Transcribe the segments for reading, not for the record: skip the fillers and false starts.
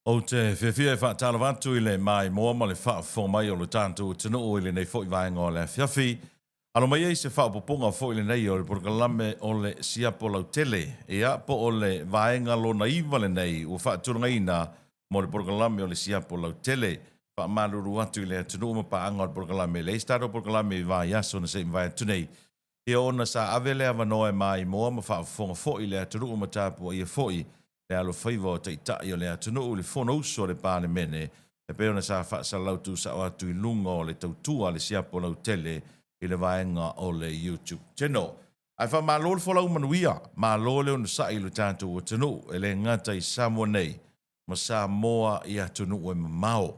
Ou te fiafia e faatalofa atu i le maimoa ma le faafofoga mai o lo tatou atunuu i lenei foi vaega o le afiafi. Alo mai ai se faaopoopoga foi lenei o le polokalame o le Siapo Lautele, ia, po o le vaega lona iva lenei ua faatulagaina mo le polokalame o le Siapo Lautele. Faamalulu atu i le atunuu ma paaga o le polokalame, e leai se tatou polokalame i vaiaso na se i mavae atu nei, ia ona sa ave le avanoa e maimoa ma faafofoga foi le atunuu ma tapuaia foi le alofaiva o Taitai o le atunuu i le Fonousu a le Palemene e pei ona sa faasalalau tuusao atu i luga o le tautua a le siapo lautele i le vaega o le YouTube Channel. Ae faamalo le folau manuia, malo le onosai i lo tatou atunuu, e le gata i Samoa nei ma Samoa i atunuu e mamao.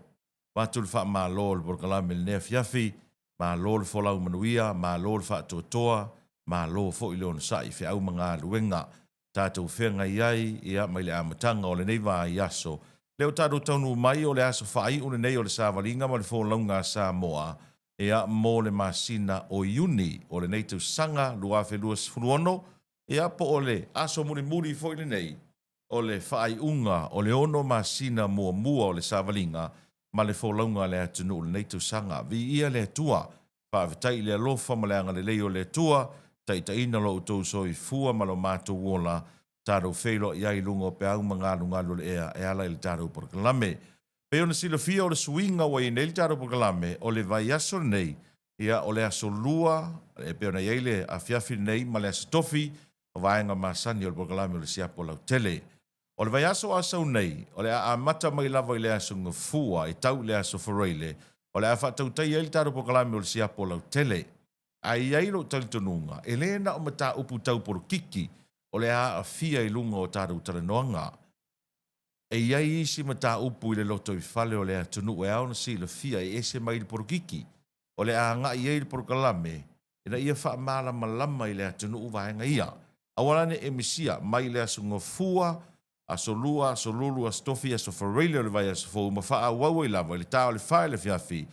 Avatu le faamalo o le polokalame i lenei afiafi, malo le folau manuia, malo le faatoatoa, malo foi le onosai i feau ma galuega tatou feagai ai ia mai le amataga o lenei vaiaso. Lea ua tatou taunuu mai o le aso faaiu lenei o le savaliga ma le folauga a Samoa ia mo le masina o Iuni o lenei tausaga 2026, ia po o le aso mulimuli foi lenei o le faaiuga o le ono masina muamua o le savaliga ma le folauga a le atunuu i lenei tausaga. Viia le Atua! Faafetai i le alofa ma le agalelei o le Atua, taitaiina lo outou soifua ma lo matou ola, tatou feiloai ai i luga o peau ma galugalu o le ea e ala i le tatou polokalame. Pei ona silafia o le suiga ua i ai nei le tatou polokalame, o le vaiaso lenei, ia o le aso Lua, e pei ona i ai le afiafi lenei ma le aso Tofi, o vaega masani o le polokalame o le Siapo Lautele. O le vaiaso a sau nei, o le a amata mai lava i le aso Gafua e tau i le aso Faraile, o le a faatautaia ai le tatou polokalame o le Siapo Lautele. Ae i ai lou talitonuga, e le na o mataupu tau polokiki o le a aafia i luga o tatou talanoaga. E i ai isi mataupu i le lotoifale o le atunuu e ao ona silafia e ese mai i le polokiki. O le a agai ai le polokalame ina ia faamalamalama i le atunuu vaega ia. Aua la ne i e misia mai le Aso Gafua, Aso Lua, Aso Lulu, Aso Tofi, Aso Faraile o le vaiaso fou ma faaauau ai lava i le ta o le fa i le afiafi.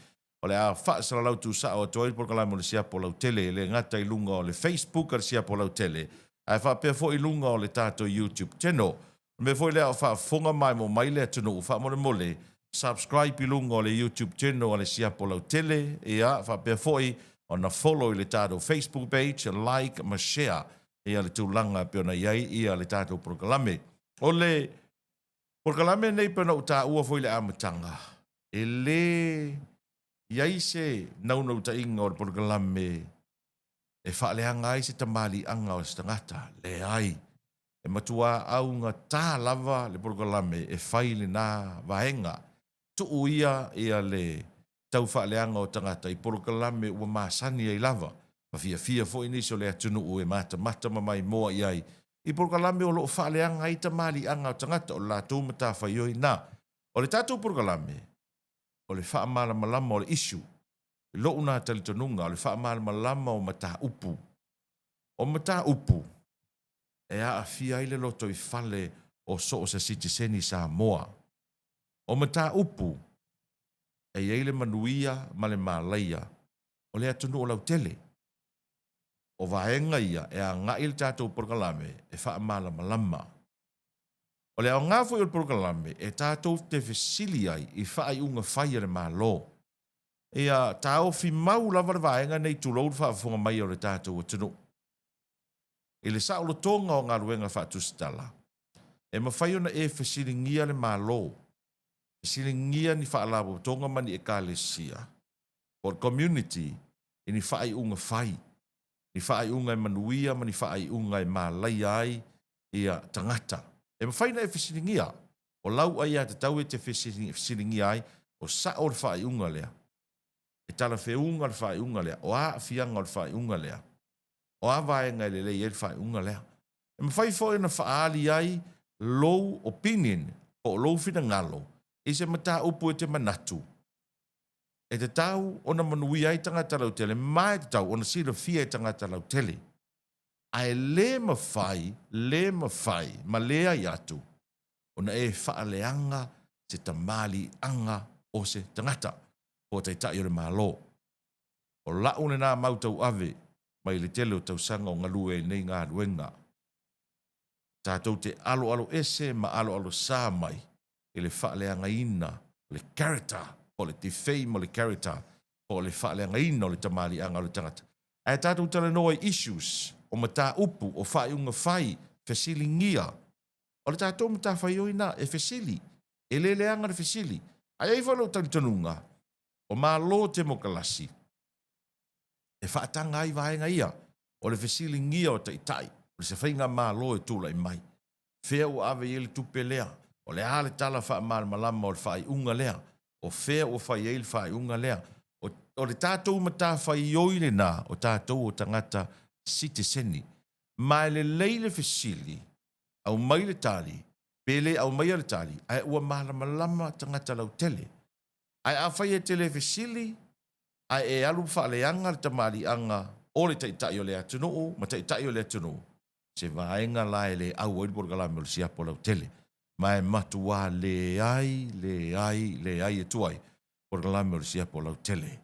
O le a faasalalau tuusao atu ai le polokalame o le Siapo Lautele e le gata i luga o le Facebook a le Siapo Lautele ae faapea foi i luga o le tatou YouTube channel. O le mea foi lea a o faafofoga maimoa mai le atunuu faamolemole subscribe i luga o le YouTube channel a le Siapo Lautele, ia faapea foi ona follow i le tatou Facebook page, like ma share ia le tulaga e pei ona i ai ia le tatou polokalame. O le polokalame lenei e pei ona ou taua foi i le amataga, e le i ai se naunautaiga o le polokalame e faaleaga ai se tamaliiaga o se tagata, leai. E matuā augata lava le polokalame e fai lena vaega. Tuu ia ia le tau faaleaga o tagata i polokalame ua masani ai lava, ma fiafia foi nisi o le atunuu e matamata ma maimoa i ai i polokalame o lo o faaleaga ai tamaliiaga o tagata, o le latou matafaioi na. O le tatou polokalame, o le faamalamalama o le issue. I lou na talitonuga, o le faamalamalama o mataupu. O mataupu e aafia ai le lotoifale o so o se sitiseni Samoa. O mataupu e i ai le manuia ma le malaia o le atunuu lautele. O vaega ia e agai le tatou polokalame e faamalamalama. O le aoga foi o le polokalame e tatou te fesili ai i faaiuga fai a le Malo. Ia taofi mau lava le vaega nei tulou le faafofoga mai o le tatou atunuu. I le saolotoga o galuega faatusitala, e mafai ona e fesiligia le Malo, fesiligia ni faalapotopotoga ma ni ekalesia po o le community i ni faaiuga fai, ni faaiuga e manuia ma ni faaiuga e malaia ai ia tagata. E mafai ona e fesiligia, o lau aiatatau e te fesiligia ai, o sao le faaiuga lea, e talafeuga le faaiuga lea, o a aafiaga o le faaiuga lea, o a vaega e lelei ai le faaiuga lea. E mafai foi ona faaali ai lou opinion po o lou finagalo i se mataupu e te manatu e tatau ona manuia ai tagata lautele ma e tatau ona silafia e tagata lautele. Ae le mafai, le mafai ma leai atu ona e faaleaga se tamaliiaga o se tagata po o Taitai o le Malo. O la'u lena mau tauave mai le tele o tausaga o galue ai nei galuega. Tatou te aloaloese ma aloalosā mai i i le faaleagaina o le character, po o le defame o le character, po o le faaleagaina o le tamaliiaga o le tagata. Ae tatou talanoa i issues, o mataupu, o faaiuga fai, fesiligia. O le tatou matafaioi na, e fesili. E le leaga le fesili. Ae i ai foi lou talitonuga, o Malo temokalasi e faataga ai vaega ia, o le fesiligia o taitai, o se faigamalo e tulai mai. Fea ua ave i ai le tupe lea? O le a le tala faamalamalama o le faaiuga lea? O fea ua fai ai le faaiuga lea? O, o le tatou matafaioi lena, o tatou o tagata sitiseni. Ma e lelei le fesili, aumai le tali, pe le aumaia le tali, ae ua malamalama tagata lautele. Ae afai e te le fesili, ae e alu faaleaga le tamaliiaga o le Taitai o le atunuu ma Taitai o le atunuu, se vaega la e le au ai le polokalame o le siapo lautele, ma e matuā leai, leai, leai atu ai polokalame o le siapo lautele.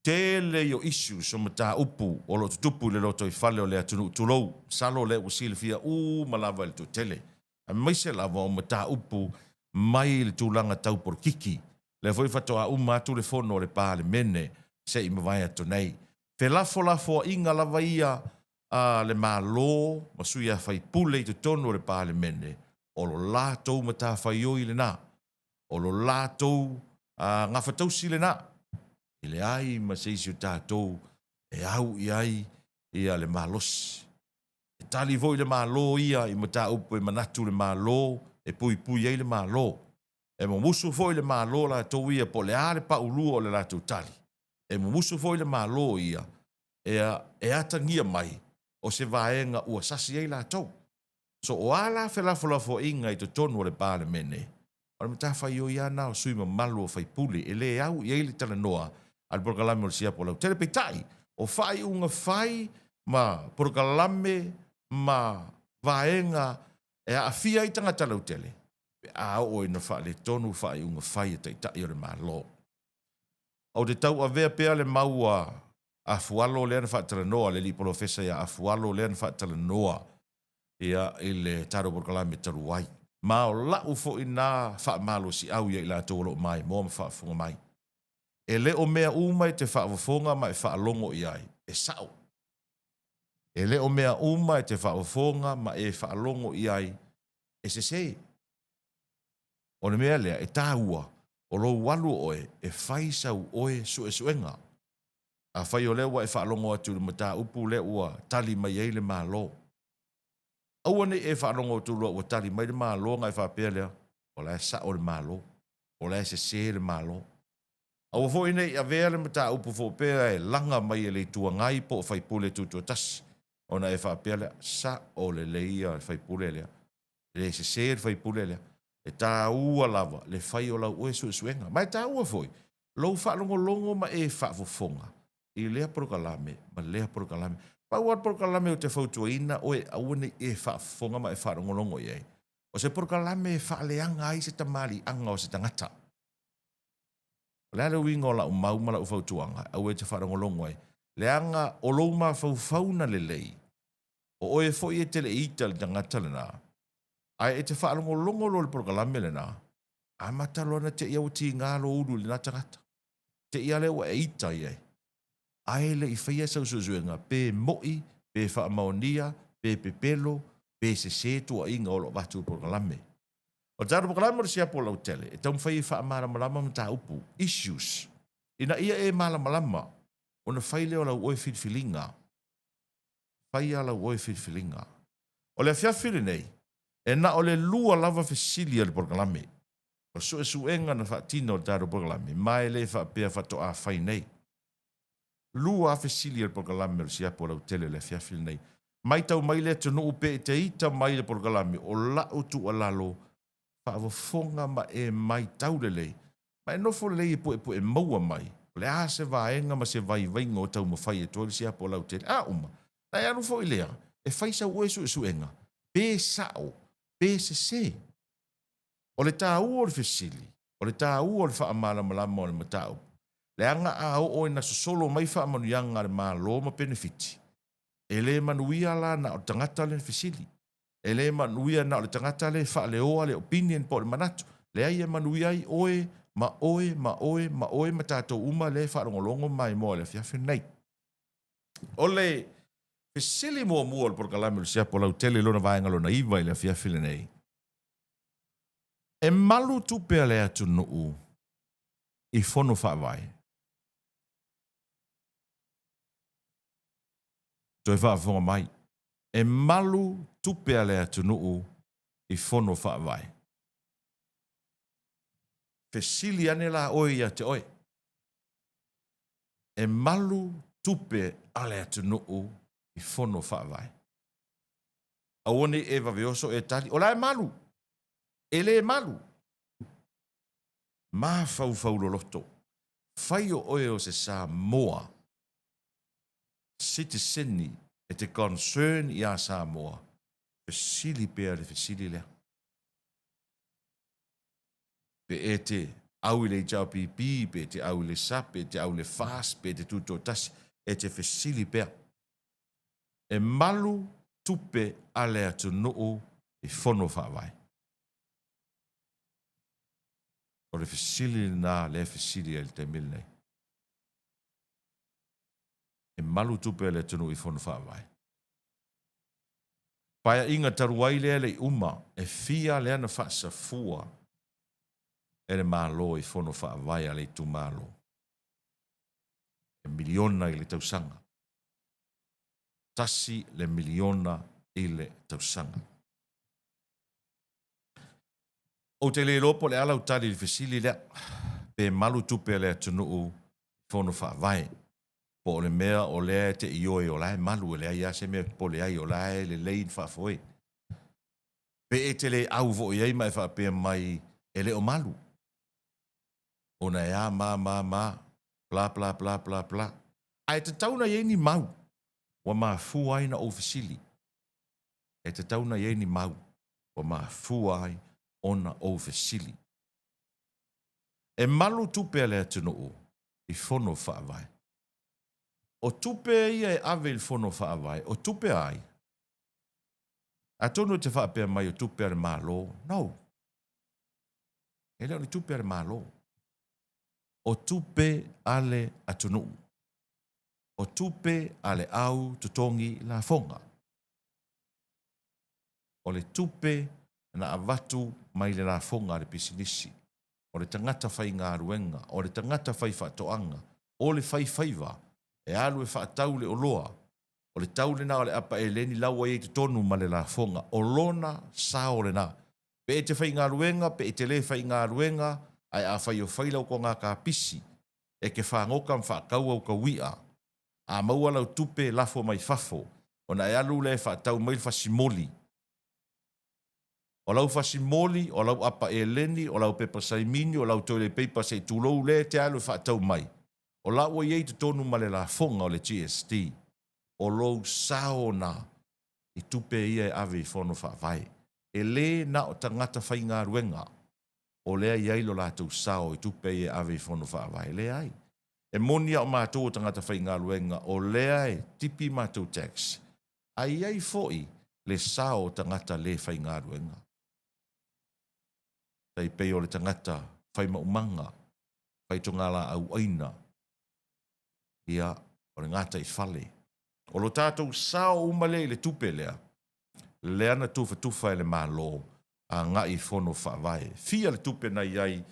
Tele i o issues o mataupu o lo o tutupu i le lotoifale o le atunuu tulou, masalo o lea ua silafia uma lava e le toatele, aemaise lava o mataupu mai le tulaga tau polokiki. Lea foi faatoa uma atu le fono a le Palemene se i mavae atu nei. Felafolafoaiga lava ia a le Malo ma sui usufono i totonu o le Palemene, o lo latou matafaioi lena, o lo latou gafatausi lena, e leai ma se isi o tatou e au i ai ia le malosi. E tali foi le Malo ia i mataupu e manatu le Malo e puipui ai le Malo. E mumusu foi le Malo latou ia po o le a le paulua o le latou tali. E mumusu foi le Malo ia e atagia mai o se vaega ua sasi ai latou. So o a la felafolafoaiga i totonu o le Palemene, o le matafaioi lava na o sui mamalu o faipule e le au i ai le talanoa a le polokalame o le siapo lautele. Peitai, o faaiuga fai ma polokalame ma vaega e aafia ai tagata lautele pe a oo ina faaletonu faaiuga fai a Taitai o le Malo. Ou te tauavea pea le mau a Afualo lea na faatalanoa, le alii polofesa ia Afualo lea na faatalanoa ia i le tatou polokalame talu ai. Ma o la'u foi na faamalosi'au ia i latou o lo o maimoa ma faafofoga mai. E le o mea uma e te faafofoga ma e faalogo i ai, e sa'o. E le o mea uma e te faafofoga ma e faalogo i ai, e sesē. O le mea lea e tāua, o lou alu o oe e fai sau oe suesuega. Afai o lea ua e faalogo atu i le mataupu lea ua tali mai ai le Malo, aua ne i e faalogo atu loa ua tali mai le Malo ona e faapea lea, o la e sao le Malo, o la e sesē le Malo. Aua foi ne i avea le mataupu foapea e laga mai e le Itu Agai po o faipule tutoatasi, ona e faapea lea, sao lelei ia le faipule lea, e le sese le faipule lea. E taua lava le fai o lau oe suesuega. Ma e taua foi lou faalogologo ma e faafofoga i lea polokalame ma lea polokalame. Pau lava le polokalame ou te fautuaina oe aua ne i e faafofoga ma e faalogologo i ai, o se polokalame e faaleaga ai se tamaliiaga o se tagata. O le a le uiga o lau mau ma lau fautuaga, aua e te faalogologo ai, leaga o lou mafaufau na lelei, o oe foi e te le ita i le tagata lena, ae e te faalogologo loa i le polokalame lena, amata loa ona te i ua tiga lou ulu i lena tagata. Te i lava lea ua e ita i ai, ae le i faia sau suesuega pe mo'i, pe faamaonia, pe pepelo, pe sese tuuaiga o lo o avatu i le polokalame. O le tatou polokalame o le siapo lautele e taumafai e faamalamalama mataupu, issues, ina ia e malamalama ona fai lea o lau oe filifiliga. Faia lau oe filifiliga. O le afiafi lenei, e na o le lua lava fesili a le polokalame. O suesuega na faatino e le tatou polokalame, ma e le faapea faatoa fai nei. Lua lava fesili a le polokalame o le siapo lautele i le afiafi lenei. Matau mai le atunuu pe e te ita mai le polokalame, o la'u tuualalo, faafofoga ma e matau lelei, ma e nofo lelei e puepue maua mai, o le a se vaega ma se vaivaiga o taumafai atu ai le siapo lautele. A uma, na e alu foi lea e fai sau oe suesuega, pe sa'o, pe sese. O le taua o le fesili, o le taua o le faamalamalama o le mataupu, leaga a oo ina sosolo mai faamanuiaga a le Malo ma penefiti, e le manuia la na o le tagata lea na fesili. E le manuia na o le tagata lea e faaleoa le opinion po o le manatu. Leai e manuia ai oe ma oe ma oe ma oe ma tatou uma lea e faalogologo maimoa i le afiafi lenei. O le fesili muamua o le polokalame o le Siapo Lautele i lona vaega lona iva i le afiafi lenei, E malu tupe a le atunuu i fono faavae? Toe faafofoga mai, e malu tupe a le atunuu i fono faavae. Fesili ane la oe ia te oe, e malu tupe a le atunuu i fono faavae? Aua ne i e vave oso e tali, o la e malu! E le malu! Mafaufau loloto, fai o oe o se Samoa sitiseni e te concern iā Samoa, fesili pea le fesili lea. Pe e te au i le HRPP, pe e te au i le sap, pe e te au i le FAST, pe e te Tutoatasi, e te fesili pea. E malu tupe a le atunuu i fono faavae. O le fesili lena lea e fesili ai i le taimi lenei. E malu tupe a le atunuu i fono faavae. Paeaiga talu ai lea e le i uma, e fia lea na faasafua e le Malo i fono faavae a le itumalo? E miliona i le tausaga. 1 le miliona i le tausaga. Ou te le iloa po o le a lau tali i le fesili lea, pe malu tupe a le atunuu i fono faavae, po o le mea o lea e te ioe o la e malu e leai lava se mea e popole ai, o la e lelei ona faafoe. Pe e te le au foi i ai ma e faapea mai e le o malu, ona e a ma ma ma, bla bla bla bla bla. Ae tatau ona i ai ni mau ua mafua ai ona ou fesili. E tatau ona i ai ni mau ua mafua ai ona ou fesili. E malu tupe a le atunuu i fono faavae. O tupe ia e ave i le fono faavae, o tupe a ai? Atonu e te faapea mai o tupe a le Malo. No. E le o ni tupe a le Malo. O tupe a le atunuu. O tupe a le au totogi lafoga. O le tupe na avatu mai le lafoga a le pisinisi, o le tagata faigaluega, o le tagata faifaatoaga, o le faifaiva e alu e faatau le oloa, o le tau lena o le apa eleni la ua i ai i totonu ma le lafoga, o lona sao lena. Pe e te faigaluega pe e te le faigaluega, ae afai o fai lau toga kapisi, e te fagoka ma faatau au taui'a, a maua lau tupe lafo mai fafo, ona e alu lea e faatau mai le fasimoli. O lau fasimoli, o lau apa eleni, o lau pepa saimini, o lau toilet paper se i tulou lea e te alu e faatau mai, o la ua i ai i totonu ma le lafoga o le GST, o lou sao na i tupe ia e ave i fono faavae. E le na o tagata faigaluega o lea e i ai lo latou sao i tupe ia e ave i fono faavae. Leai. E moni a o matou o tagata faigaluega o lea e tipi matou tax, ae i ai foi le sao o tagata le faigaluega. Tai pei o le tagata fai maumaga, fai togalaau aina, ia, o le gataifale. O lo tatou sao uma lea i le tupe lea, lea na tufatufa e le Malo agai i fono faavae. Fia le tupe na i ai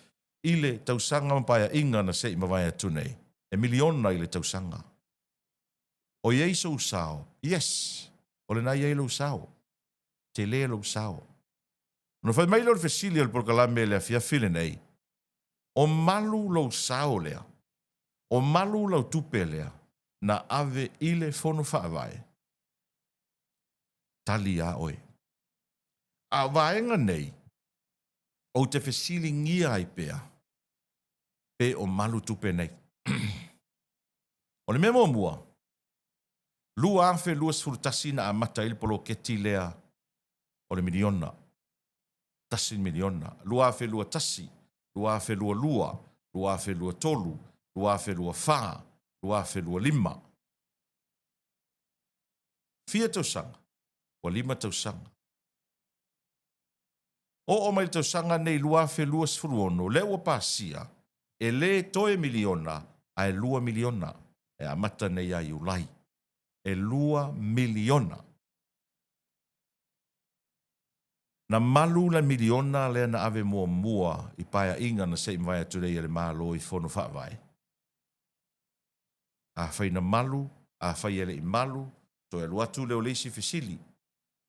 i le tausaga ma paeaiga na se i mavae atu nei? E miliona i le tausaga. O i ai sou sao? Yes! O lena e i ai lou sao. Tele lou sao. Ona fai mai lea o le fesili o le polokalame i le afiafi lenei, O malu lou sao lea? O malu lau tupe lea na ave i le fono faavae? Tali iā oe. A o vaega nei, ou te fesiligia ai pea, pe o malu tupe nei. O le mea muamua, 2021 na amata ai le poloketi lea o le miliona, tasi le miliona, 2021, 2022, 2023, 2024, 2025. Fia tausaga? Ua lima tausaga. Oo mai le tausaga nei 2026, lea ua pasia, e le toe miliona ae $2 miliona e amata nei ia Iulai. E $2 miliona. Na malu le miliona lea na ave muamua i paeaiga na se i mavae atu nei a le Malo i Fono Faavae. Afai na malu, afai e le i malu, toe alu atu lea o le isi fesili.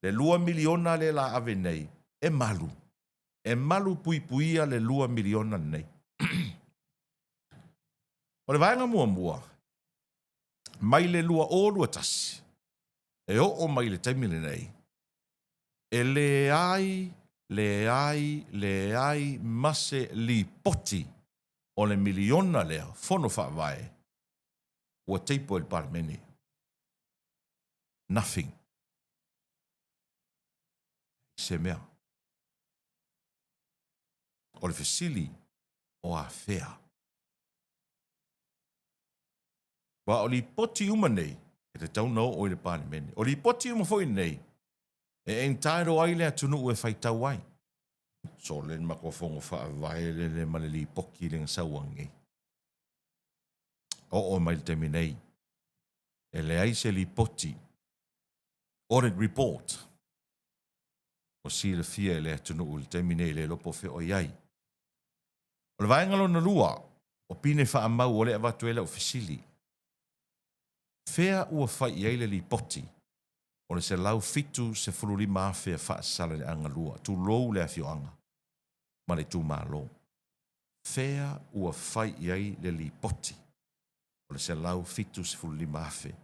Le $2 miliona lea la ave nei, e malu. E malu puipuia le $2 miliona lenei. O le vaega muamua, mai le 2021 e oo mai i le taimi lenei, e leai, leai, leai ma se lipoti o le miliona lea, Fono Faavae, ua table i le Palemene. Nothing. Se mea. O le fesili, o afea? Aua o lipoti uma nei, e tatau ona oo i le Palemene. O lipoti uma foi nei, e entitle ai le atunuu e faitau ai. Sole le matou fono faavae lele ma le lipoti lea na sau ananei. Oo mai le taimi nei, e leai se lipoti, audit report, o silafia e le atunuu i le taimi nei, le iloa po o fea o i ai. O le vaega lona lua, o pine faamau o lea e avatu ai lau fesili. Fea ua fai i ai le lipoti o le 175 afe a Faasaleleaga 2, tulou le afioaga ma le itumalo? Fea ua fai i ai le lipoti o le 175 afe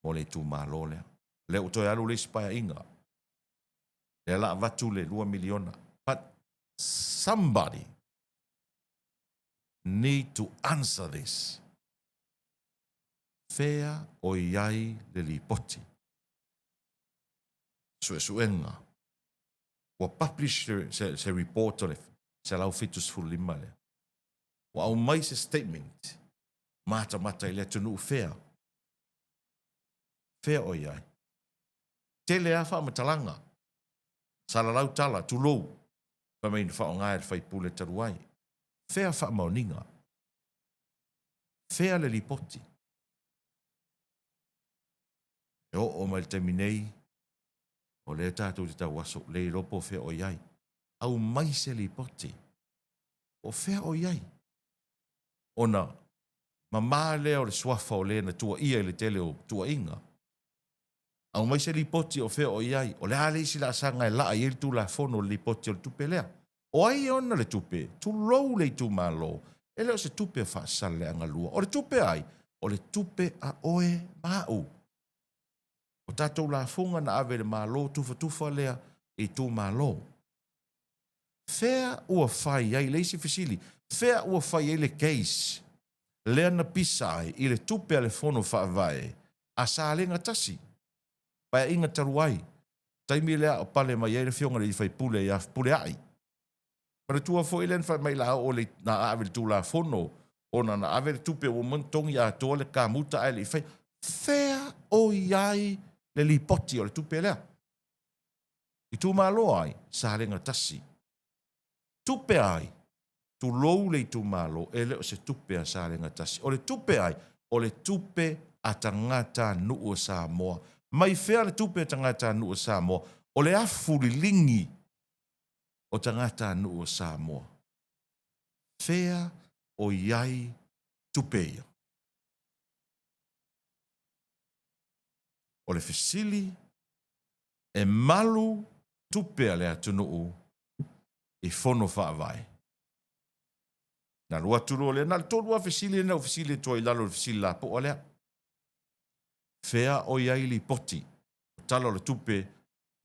mo le itumalo lea? Lea ua toe alu le isi paeaiga, lea la avatu le 2 miliona. But somebody need to answer this. Fea o i ai le lipoti? Suesuega. Ua publish se report o le 175 lea. Ua aumai se statement matamata i le atunuu fea. Fea o i ai? Tele a faamatalaga. Salalau tala, tulou, fai mai na faaaoga e le faipule talu ai. Fea faamaoniga? Fea le lipoti? E oo mai le taimi nei, o lea tatou te tauaso, le iloa po o fea o i ai. Aumai se lipoti. O fea o i ai? Ona mama lea o le suafa o le na tuuaia i le tele o tuuaiga. Aumai se lipoti o fea o i ai. O le a le isi laasaga e laa i ai le Tulafono o le lipoti o le tupe lea? O ai e ona le tupe? Tulou le itumalo, e le o se tupe a Faasaleleaga 2. O le tupe a ai? O le tupe a oe ma au. O tatou lafoga na ave i le Malo tufatufa lea i itumalo. Fea ua fai ai le isi fesili? Fea ua fai ai le case lea na pisa ai i le tupe a le Fono Faavae a Salega 1, paeaiga talu ai, taimi lea o pale mai ai le afioga i le sui usufono ia Fepuleai? Manatua foi lea na fai mai la oo le na ave le Tulafono ona na ave le tupe ua uma ona togi atoa le kamuta ae le i faia. Fea o i ai le lipoti o le tupe lea? Itumalo ai, Salega 1. Tupe ai, tulou le itumalo, e le o se tupe a Salega 1. O le tupe ai, o le tupe a tagatanuu o Samoa. Mai fea le tupe a tagatanuu o Samoa? O le afu liligi o tagatanuu o Samoa. Fea o i ai tupe ia? O le fesili, e malu tupe a le atunuu i fono faavae? Na alu atu loa lea, na o le tolu lava fesili na ou fesili atu ai i lalo o le fesili lapoa lea. Fea o i ai lipoti o tala o le tupe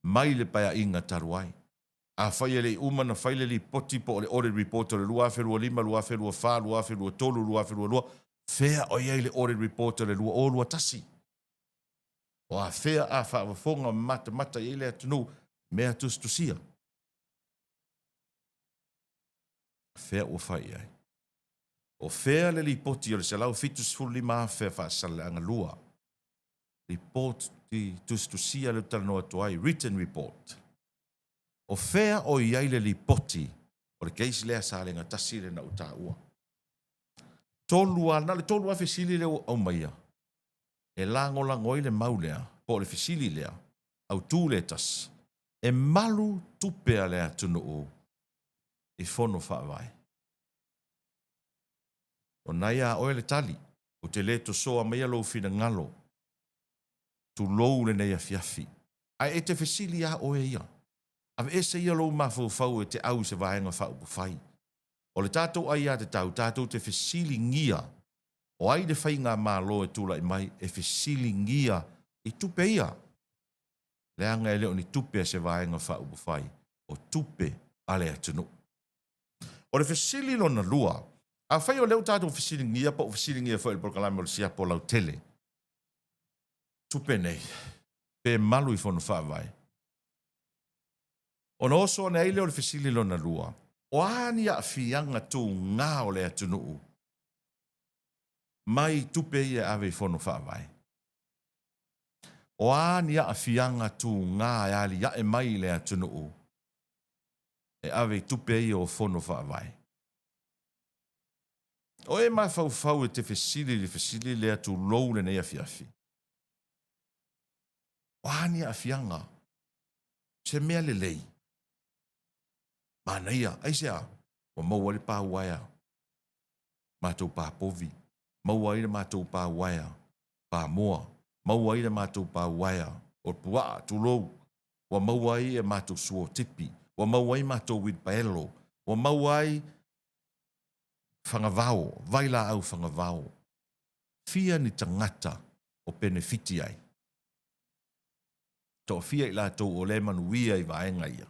mai le paeaiga talu ai? Afai e le i uma na fai le lipoti po o le audit report o le 2025, 2024, 2023, 2022, fea o i ai le audit report o le 2021? O afea a faafofoga ma matamata i ai le atunuu mea tusitusia? Fea ua fai i ai? O fea le lipoti o le 175 afe a Faasaleleaga 2? Report tusitusia lea ou te talanoa atu ai, written report. O fea o i ai le lipoti o le case lea a Salega 1 lea na ou taua? Na o le 3 lava fesili lea ua aumaia e lagolago ai le mau lea, po o le fesili lea, autu lea e tasi, e malu tupe a le atunuu i fono faavae. O na ia oe le tali, ou te le tosoa maia lou finagalo, tulou lenei afiafi. Ae e te fesili lava oe ia. Aveese ia lou mafaufau e te au i se Vaega Faaupufai. O le tatou aiatatau, tatou te fesiligia o ai le faigamalo e tulai mai e fesiligia i tupe ia, leaga e le o ni tupe a se Vaega Faaupufai, o tupe a le atunuu. O le fesili lona lua, afai o lea ua tatou fesiligia po ua fesiligia foi e le polokalame o le siapo lautele tupe nei, pe malu i Fono Faavae, ona oso ane ai lea o le fesili lona lua, o a ni aafiaga tuga o le atunuu mai tupe ia e ave i Fono Faavae? O a ni aafiaga tuga e aliae mai i le atunuu e ave i tupe ia o Fono Faavae? O e mafaufau e te fesili i le fesili lea tulou lenei afiafi, o a ni aafiaga? Se mea lelei, manaia, aisea? Ua maua ai le pa uaea, matou pa povi, maua ai le matou pa uaea, pa moa, maua ai le matou pa uaea o puaa, tulou, ua maua ai e matou suotipi, ua maua ai matou uilipaelo, ua maua ai fagavao, vailaau fagavao. Fia ni tagata o penefiti ai? Toafia i latou o lea e manuia i vaega ia?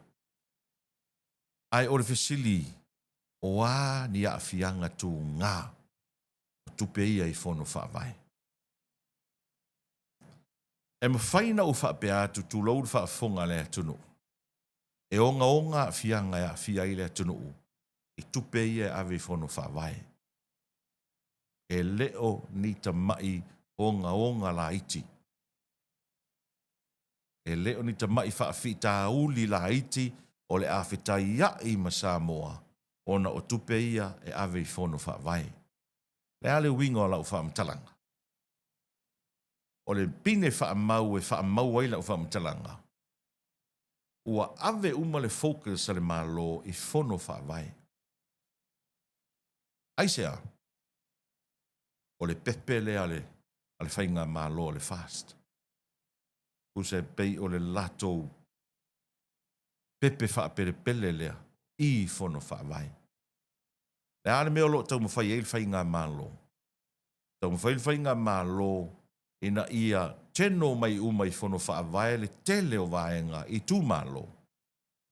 Ae o le fesili, o a ni aafiaga tuga o tupe ia i Fono Faavae? E mafai ona ou faapea atu, tulou le faafofoga a le atunuu, e ogaoga aafiaga e aafia ai le atunuu i tupe ia e ave i Fono Faavae. E le o ni tamai ogaoga laiti. E le o ni tamai faafitauli laiti o le a fetaiai ma Samoa ona o tupe ia e ave i Fono Faavae. O le a le uiga o lau faamatalaga? O le pine faamau e faamau ai lau faamatalaga, ua ave uma le focus a le Malo i Fono Faavae. Aisea? O le pepe lea a le Faigamalo a le FAST. Tusa e pei o le latou pepe faapelepele lea i Fono Faavae. O le a le mea o lo o taumafai ai le Faigamalo? Taumafai le Faigamalo ina ia channel mai uma i Fono Faavae le tele o vaega i itumalo,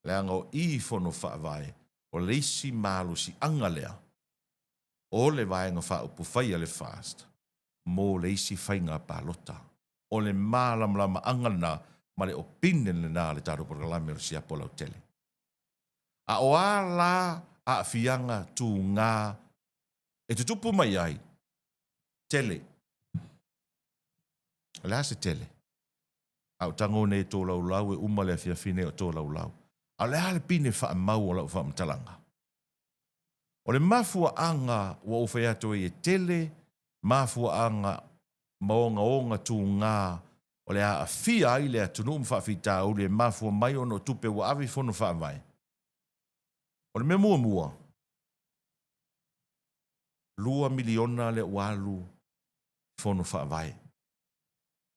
leaga o i Fono Faavae o le isi malosiaga lea o le Vaega Faaupufai a le FAST mo le isi faiga palota. O le malamalamaaga lena ma le opinion lena a le tatou polokalame o le Siapo Lautele. A o a la aafiaga tuga e tutupu mai ai? Tele. O le a se tele? A ou tago nei e tolaulau e uma le afiafi nei o tolaulau. A o le a le pine faamau o lau faamatalaga? O le mafuaaga ua ou fai atu ai e tele mafuaaga ma ogaoga tuga o le a aafia ai le atunuu ma faafitauli e mafua mai ona o tupe ua ave i Fono Faavae. O le mea muamua, $2 miliona lea ua alu i Fono Faavae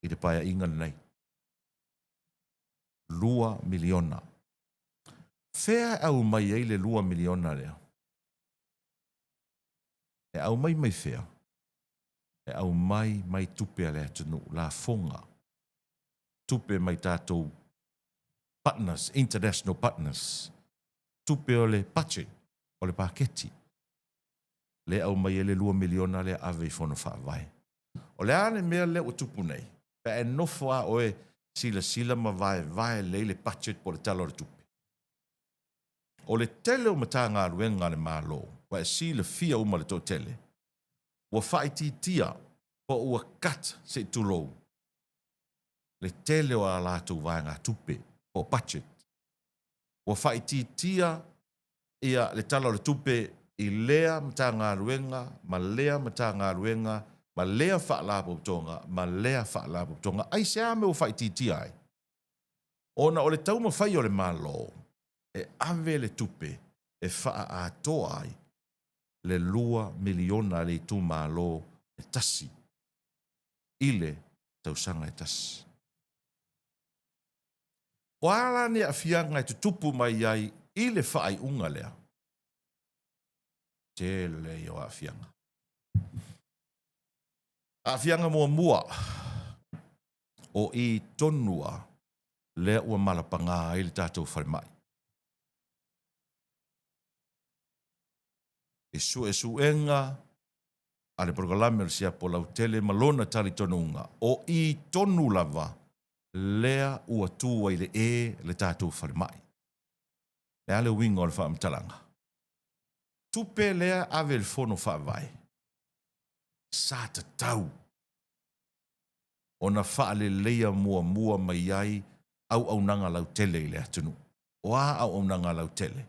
i le paeaiga lenei. $2 miliona. Fea e aumai ai le $2 miliona lea? E aumai mai fea? E aumai mai tupe a le atunuu, lafoga, tupe mai tatou partners, international partners, tupe o le budget, o le paketi. Lea aumai ai le $2 miliona lea ave i Fono Faavae. O le a le mea lea ua tupu nei? Pe a e nofo a oe silasila ma vaevae lelei le budget po o le Tala o le Tupe. O le tele o Matagaluega a le Malo, ua e silafia uma le toatele, ua faaitiitia po ua cut se i tulou le tele o a latou vaegatupe po o budget. Ua faaitiitia ia le Tala o le Tupe i lea Matagaluega ma lea Matagaluega ma lea Faalapotopotoga ma lea Faalapotopotoga. Aisea mea ua faaitiitia ai? Ona o le taumafai o le Malo e ave le tupe e faaatoa ai le $2 miliona a le itumalo e tasi i le tausaga e tasi. O a la ni aafiaga e tutupu mai ai i le faaiuga lea? Tele ia o aafiaga. Aafiaga muamua, o i tonu lava lea ua malapaga ai le tatou falemai. I suesuega a le polokalame o le siapo lautele ma lona talitonuga, o i tonu lava lea ua tu ai le e le tatou falemai. Le a le uiga o le faamatalaga? Tupe lea ave i le Fono Faavae, sa tatau ona faaleleia muamua mai ai auaunaga lautele i le atunuu. O a auaunaga lautele?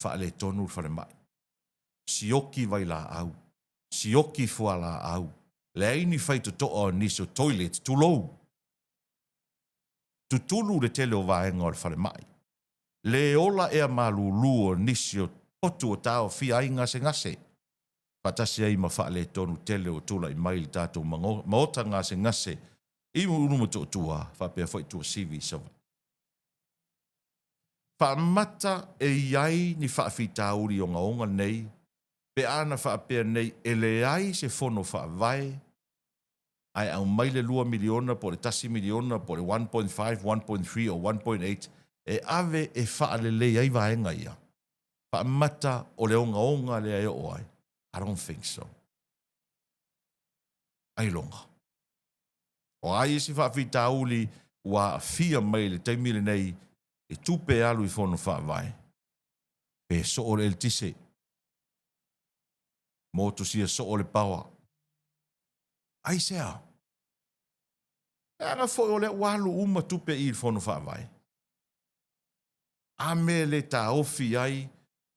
Faaletonu le falemai, sioki vailaau, sioki fualaau, leai ni faitotoa o nisi o toilet, tulou. Tutulu le tele o vaega o le falemai. Le ola ea malulu o nisi o potu o taofia ai gasegase, faatasi ai ma faaletonu tele ua tulai mai i le tatou maota gasegase i Ulumotootua faapea foi Tuasivi i Savaii. Faamata e i ai ni faafitauli ogaoga nei pe a na faapea nei e leai se fono faavae ae aumai le $2 miliona po o le $1 miliona po o le 1.5, 1.3 or 1.8 e ave e faalelei ai vaega ia? Faamata o le ogaoga lea e oo ai? I don't think so. Ailoga. O a isi faafitauli ua aafia mai i le taimi lenei i tupe e alu i fono faavae, pe soo le eletise, motusia soo le paoa. Aisea? Leaga foi o lea ua alu uma tupe i i le fono faavae. A mea e le taofi ai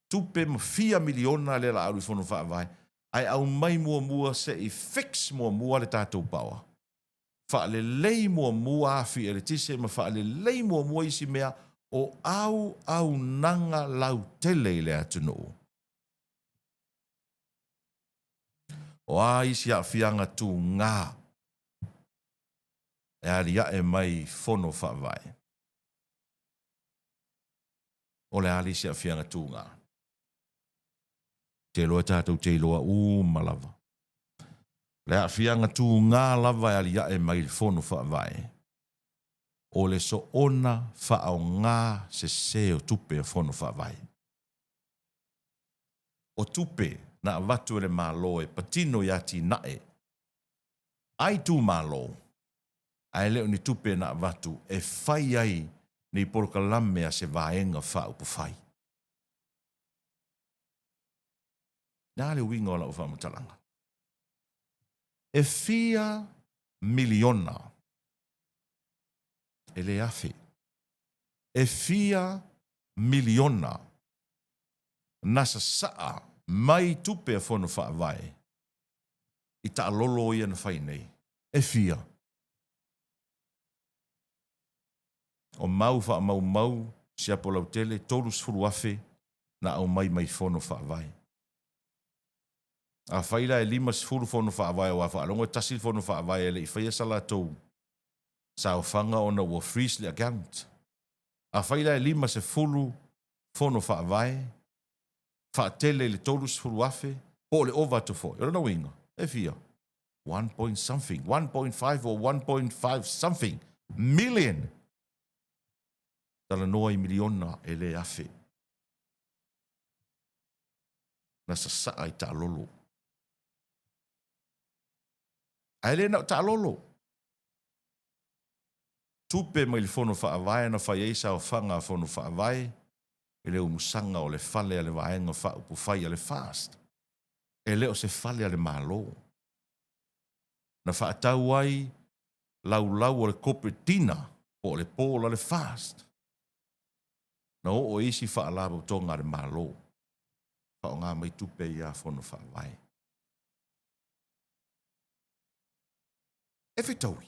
tupe ma fia miliona lea la alu i fono faavae, ae aumai muamua se i fix muamua le tatou paoa. Faalelei muamua afi eletise ma faalelei muamua isi mea o auaunaga lautele i le atunuu. O a isi aafiaga tuga e aliae mai i fono faavae? O le a le isi aafiaga tuga? Te iloa tatou te iloa uma lava. O le aafiaga tuga lava e aliae mai i le fono faavae, o le soona faaaoga sese o tupe a fono faavae. O tupe na avatu e le Malo e patino i atinae a itumalo, ae le o ni tupe na avatu e fai ai ni polokalame a se Vaega Faaupufai. Le a le uiga o lau faamatalaga? E fia miliona, e le afe, e fia miliona na sasaa mai tupe a Fono Faavae i taalolo ia na fai nei? E fia? O mau faamaumau siapo lautele 30,000 na aumai mai Fono Faavae. Afai la e 50 Fono Faavae aua faalogo e tasi le Fono Faavae e le i faia sa latou saofaga ona ua freeze le account. Afai la e 50 Fono Faavae, faatele i le 30,000 po o le ova atu foi. O lona uiga, e fia? One point something, 1.5 or 1.5 something million. Talanoa i miliona e le afe. Na sasaa i taalolo. Ae le na o taalolo. Tupe mai le Fono Faavae na fai ai saofaga a Fono Faavae i le umusaga o le fale a le Vaega Faaupufai a le FAST. E le o se fale a le Malo. Na faatau ai laulau o le corporate dinner po o le ball a le FAST. Na oo i isi faalapotopotoga a le Malo, faaaoga mai tupe ia a Fono Faavae. E fetaui.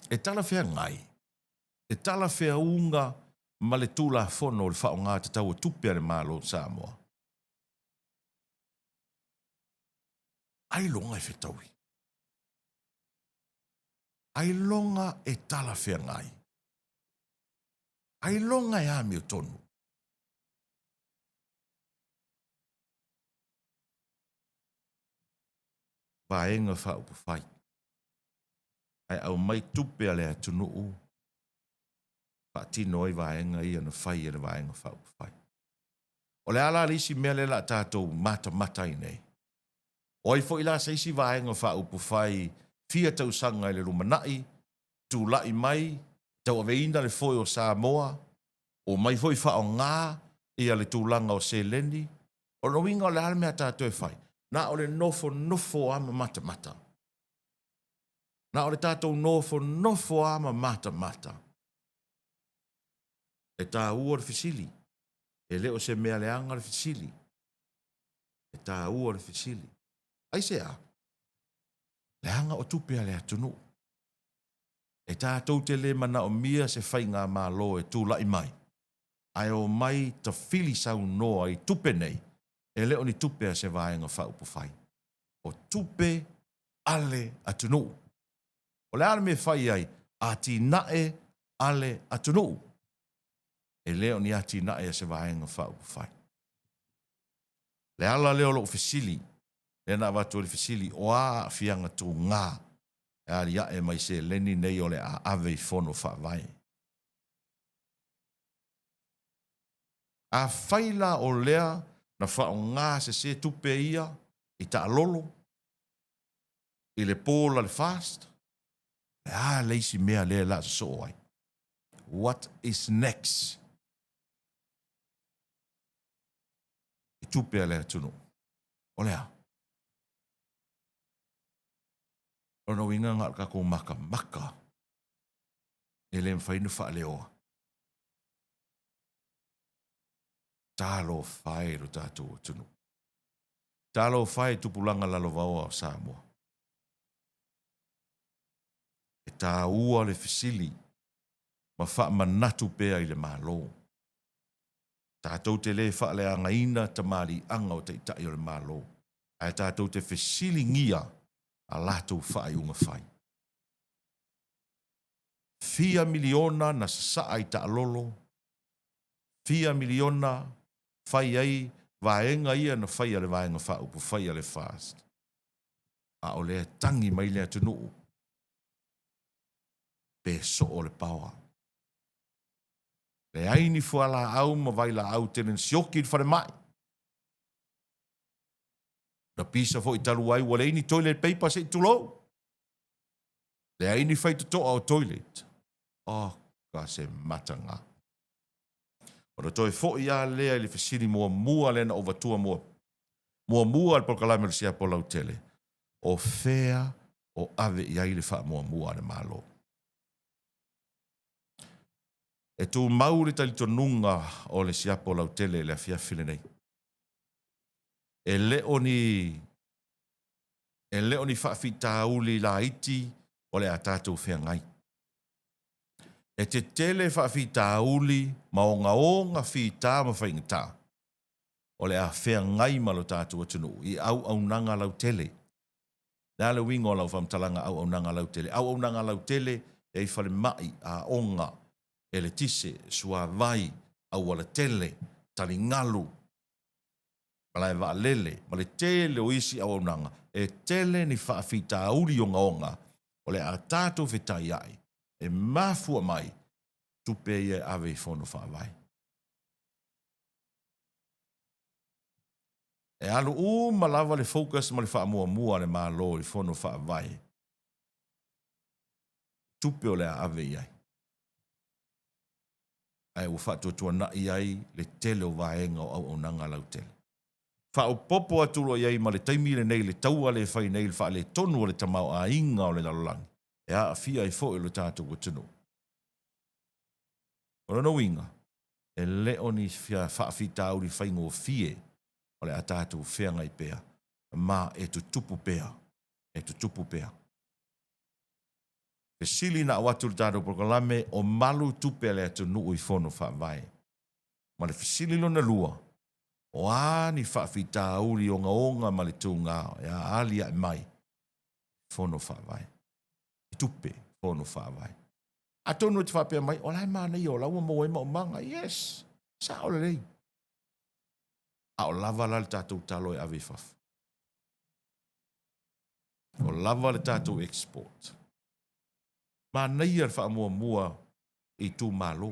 E talafeagai, e talafeauga ma le Tulafono o le Faaaoga Tatau o Tupe a le Malo o Samoa. Ailoga e fetaui. Ailoga e talafeagai. Ailoga e amiotonu. Vaega Faaupufai, ae aumai tupe a le atunuu faatino ai vaega ia na fai e le Vaega Faaupufai. O le a la le isi mea lea o le a tatou matamata ai nei? O ai foi la se isi Vaega Faaupufai fia tausaga i le lumanai, tulai mai, tauaveina le foe o Samoa, omai foi faaaoga ia le tulaga o seleni. O lona uiga o le a le mea a tatou e fai? Na o le nofonofo lava ma matamata. Na o le tatou nofonofo lava ma matamata. E taua le fesili. E le o se mea leaga le fesili. E taua le fesili. Aisea? Leaga o tupe a le atunuu. E tatou te le manaomia se faigamalo e tulai mai ae omai tafili saunoa i tupe nei, e le o ni tupe a se Vaega Faaupufai. O tupe a le atunuu. O le a le mea e fai ai? Atinae a le atunuu. E le o ni atinae a se Vaega Faaupufai. Le ala lea o lou fesili, lea na avatu ai le fesili, o a aafiaga tuga e aliae mai seleni nei o le a ave i Fono Faavae? Afai la o lea na faaaoga sese tupe ia i taalolo, i le po la le FAST, o le a le isi mea lea o le a sosoo ai? What is next? I tupe a le atunuu. O le a? O lona uiga na o le tatou matamata e le mafai ona faaleoa. Talofa e i lo tatou atunuu. Talofa e i tupulaga lalovaoa o Samoa. E taua le fesili ma faamanatu pea i le Malo. Tatou te le faaleagaina tamaliiaga o Taitai o le Malo, ae tatou te fesiligia a latou faaiuga fai. Fia miliona na sasaa i taalolo, fia miliona fai ai vaega ia na faia e le Vaega Faaupufai a le FAST, a o lea e tagi mai le atunuu pe soo le paoa. Leai ni fualaau ma vailaau tele na sioki i le falemai. Na pisa foi talu ai ua leai ni toilet paper se i tulou. Leai ni faitotoa o toilet. Oka se mataga. Ona toe foi lava lea i le fesili muamua lea na ou avatua muamua i le polokalame o le Siapo Lautele, o fea o ave i ai le faamuamua a le Malo? E tumau le talitonuga o le Siapo Lautele i le afiafi lenei. E le o ni E le o ni faafitauli laiti o le a tatou feagai. E tetele faafitauli ma ogaoga fita ma faigata o le a feagai ma lo tatou atunuu i auaunaga lautele. O le a le uiga o lau faamatalaga auaunaga lautele? Auaunaga lautele e i ai falemai, aoga, eletise, suavai, aualatele, taligalu, malae vaalele ma le tele o isi auaunaga, e tele ni faafitauli ogaoga o le a tatou fetaiai e mafua mai tupe ia e ave i Fono Faavae. E alu uma lava le focus ma le faamuamua a le Malo i Fono Faavae i tupe o le a ave i ai. Ae ua faatuatuanai ai le tele o vaega o auaunaga lautele. Faaopoopo atu loa i ai ma le taimi lenei i le taua lea e fai nei i le faaletonu o le tamaoaiga o le lalolagi e aafia ai foi lo tatou atunuu. O lona uiga, e le o ni faafitauli faigofie o le a tatou feagai pea ma e tutupu pea, e tutupu pea. Fesili na avatu i le tatou polokalame, o malu tupe a le atunuu i Fono Faavae? Ma le fesili lona lua, o a ni faafitauli ogaoga ma le tuga e aliae mai i Fono Faavae, i tupe Fono Faavae? Atonu e te faapea mai, o la e manaia o la ua maua ai maumaga. Yes, sao lelei. A o lava la le tatou talo e ave i fafo? O lava le tatou export? Manaia le faamuamua i itumalo,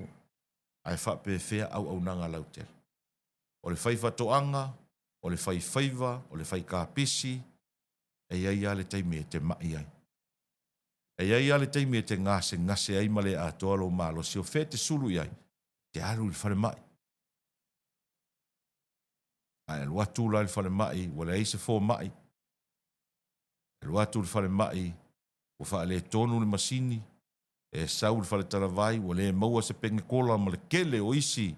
ae faapefea auaunaga lautele? O le faifaatoaga, o le faifaiva, o le faikapisi, e i ai lava le taimi e te mai ai. E i ai lava le taimi e te gasegase ai ma le atoa lou malosi. O fea e te sulu i ai? E te alu i le falemai. A e alu atu la i le falemai ua leai se fomai, e alu atu i le falemai ua faaletonu le masini, e sau i le faletalavai ua le maua se penekola ma le tele o isi,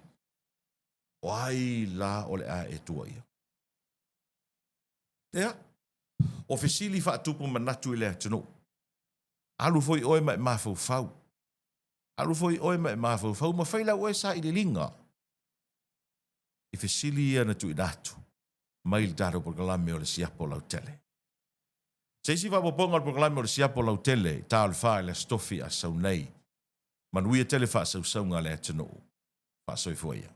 o ai la o le a e tuuaia? Ia, o fesili faatupu manatu i le atunuu. Alu foi oe ma e mafaufau. Alu foi oe ma e mafaufau ma fai lau oe sailiiliga i fesili ia na tuuina atu mai le tatou polokalame o le Siapo Lautele. Se isi faaopoopoga o le polokalame o le Siapo Lautele i ta o le fa i le Aso Tofi a sau nei. Manuia tele faasausauga a le atunuu. Faasoifua ia.